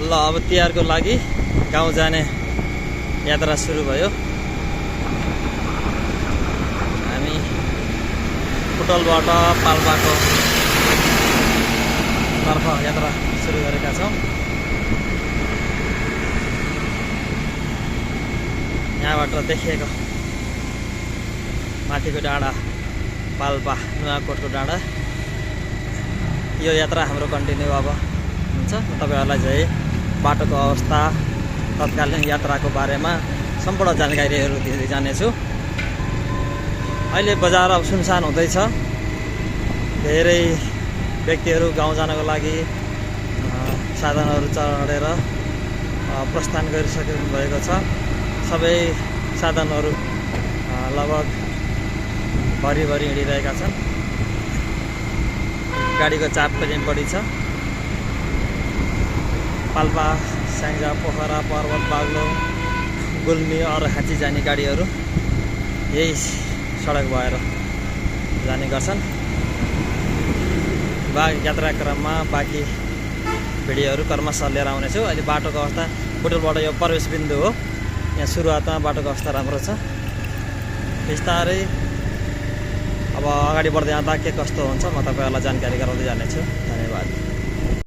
ल अब तिहारको लागि गाउँ जाने यात्रा सुरु भयो। हामी पुटलबाट पाल्पाको तर्फ यात्रा सुरु गरेका छौँ। यहाँबाट देखिएको माथिको डाँडा पाल्पा नुवाकोटको डाँडा। यो यात्रा हाम्रो कन्टिन्यू अब हुन्छ। म तपाईहरुलाई चाहिँ बाटोको अवस्था, तत्कालीन यात्राको बारेमा सम्पूर्ण जानकारीहरू दिँदै जानेछु। अहिले बजार अब सुनसान हुँदैछ। धेरै व्यक्तिहरू गाउँ जानको लागि साधनहरू चढेर प्रस्थान गरिसक्नु भएको छ। सबै साधनहरू लगभग भरिभरि हिँडिरहेका छन्। गाडीको चाप पनि बढी छ। पाल्पा, स्याङ्जा, पोखरा, पर्वत, बाग्लो, गुल्मी, अर्घाखाँची जाने गाडीहरू यही सडक भएर जाने गर्छन्। यात्राक्रममा बाँकी भिडियोहरू क्रमशः लिएर आउनेछु। अहिले बाटोको अवस्था बुटोलबाट यो प्रवेश बिन्दु हो। यहाँ सुरुवातमा बाटोको अवस्था राम्रो छ। बिस्तारै अब अगाडि बढ्दै जाँदा के कस्तो हुन्छ म तपाईहरुलाई जानकारी गराउँदै जानेछु। धन्यवाद।